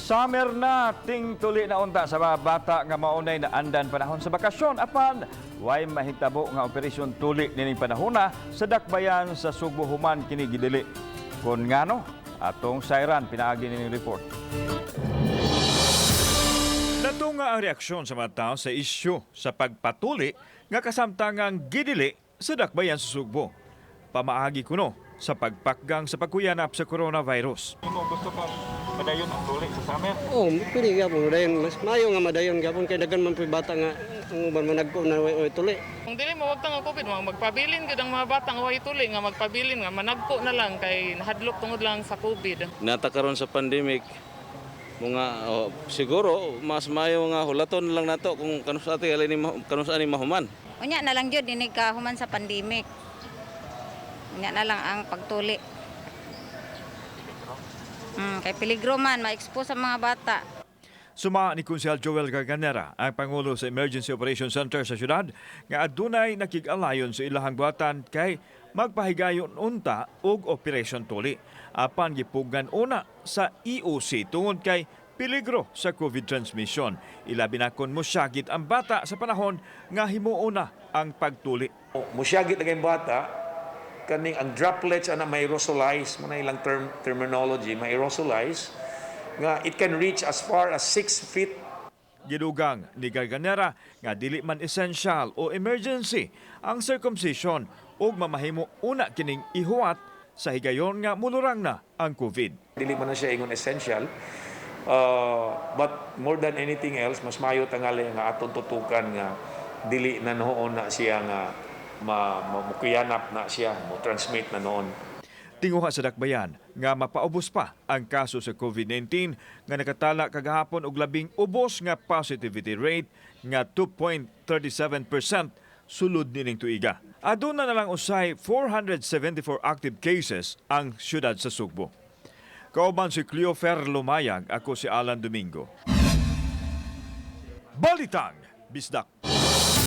Summer na, ting tuli na unta sa mga bata nga maunay na andan panahon sa bakasyon, apan way mahitabo nga operasyon tuli nining panahona sa dakbayan sa Sugbo human kini gidili. Kon ngano, atong sayran pinaagi nining report. Natunga ang reaksyon sa mga tao sa isyu sa pagpatuli nga kasamtangang gidili sa dakbayan sa Sugbo. Pamaagi kuno sa pagpakgang sa pagkuyanap sa coronavirus. Mo gusto kang madayon ang tuli sa summer? Oh, pwede gyapon madayon, mas maayo nga madayon gyapon kay daghan man puy bata nga ang uban managko na way tuli. Kung dili mawagtang ang COVID, mga magpabilin gud ang mga bata nga way tuli, nga magpabilin nga managko na lang kay nahadlok tungod lang sa COVID. Nata karon sa pandemic mga, oh, siguro mas maayo nga hulaton lang nato kung kanus-a ti ni kanus-a ni mahuman. Unya na lang jud inig kahuman sa pandemic. Unya na lang ang pagtuli. Kay peligro man ma-expose ang mga bata. Suma ni Konsehal Joel Garganera, ang Pangulo sa Emergency Operations Center sa syudad, nga adunay nakig-alayon sa ilahang buhatan kay magpahigayon unta og Operation Tuli. Apan gipugan una sa EOC tungod kay peligro sa COVID transmission. Ilabi na kon mosyagit ang bata sa panahon nga himuon na ang pagtuli. Musyagit na kayong bata, kaning ang droplets ana may aerosolize, mo na ilang terminology, may aerosolize, nga it can reach as far as 6 feet. Gidugang ni Garganera nga dili man essential o emergency ang circumcision ug mamahimo una kining ihuwat sa higayon nga mulurang na ang COVID. Dili man na siya ingon essential. But more than anything else, mas mayo tangali nga atong tutukan nga dili na noon na siya nga ma, mukuyanap na siya, mo transmit na noon. Tinguha sa dakbayan nga mapaubos pa ang kaso sa COVID-19 nga nakatala kagahapon og labing ubos nga positivity rate nga 2.37% sulod nining tuiga. Aduna na lang usay 474 active cases ang syudad sa Sugbo. Kauban si Cleofer Lumayag, ako si Alan Domingo. Balitang Bisdak.